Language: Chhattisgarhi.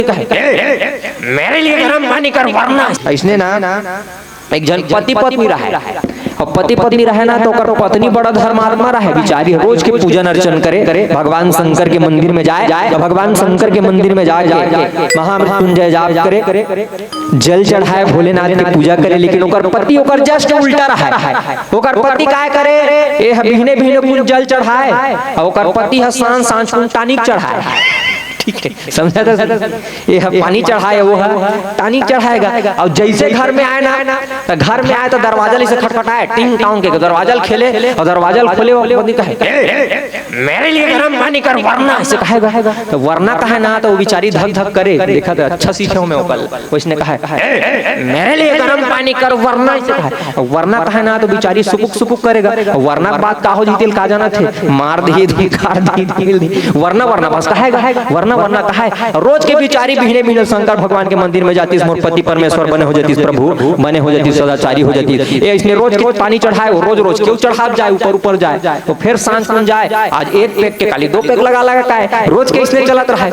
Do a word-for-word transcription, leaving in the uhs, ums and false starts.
कहे, "मेरे लिए गर्म पानी कर, वरना।" अइसने ना, एक झन पति पत्नी रहय, अउ पति पत्नी रहय ना, त ओकर पत्नी बड़ा धर्मात्मा रहय, बिचारी रोज के पूजन अर्चन करे, भगवान शंकर के मंदिर में जाय, त भगवान शंकर के मंदिर में जाके महामृत्युंजय जाप करे, जल चढ़ाय, भोलेनाथ के पूजा करे, लेकिन ओकर पति ओकर just उल्टा रहय। ओकर पति काय करे, ए ह बिहने बिहने कुन जल चढ़ाय, अउ ओकर पति ह सांझ सांझ कुन tonic चढ़ाय। ठीक है, समझा था? ये ह पानी चढ़ाय, वो ह tonic चढ़ाय गा। अउ जइसे घर में आय ना, त घर में आय त दरवाजा ल अइसे खटखटाय, टिंग टांग के दरवाजा ल खेले, अउ दरवाजा ल खोले, वो पत्नी कहे, "मेरे लिए गर्म पानी कर, वरना।" अइसे कहे गा। त वरना कहे ना, त वो बिचारी धक धक करे, देखा त अच्छा सीखे हंव मैं ओकर। वइसने कहे, "मेरे लिए गर्म पानी कर, वरना।" अइसे कहे। वरना कहे ना, त बिचारी सुकुक सुकुक करे गा। वरना के बाद का हो जही तेला का जानत हे, मार दिही, धुंकार दिही, धकेल दिही। वरना, वरना बस कहे गा, वरना, वरना कहे। रोज के बिचारी बिहने बिहने शंकर भगवान के मंदिर में जातिस, "मोर पति परमेश्वर बने हो जातिस, प्रभु बने हो जातिस, सदाचारी हो जातिस।" ए अइसने रोज के पानी चढ़ाय, वो रोज रोज के चढ़ात जाय, ऊपर ऊपर जाय, त फेर सांझ कुन जाय, आज एक peg के काली दो peg लगा लगा के आय, रोज के अइसने चलत रहय।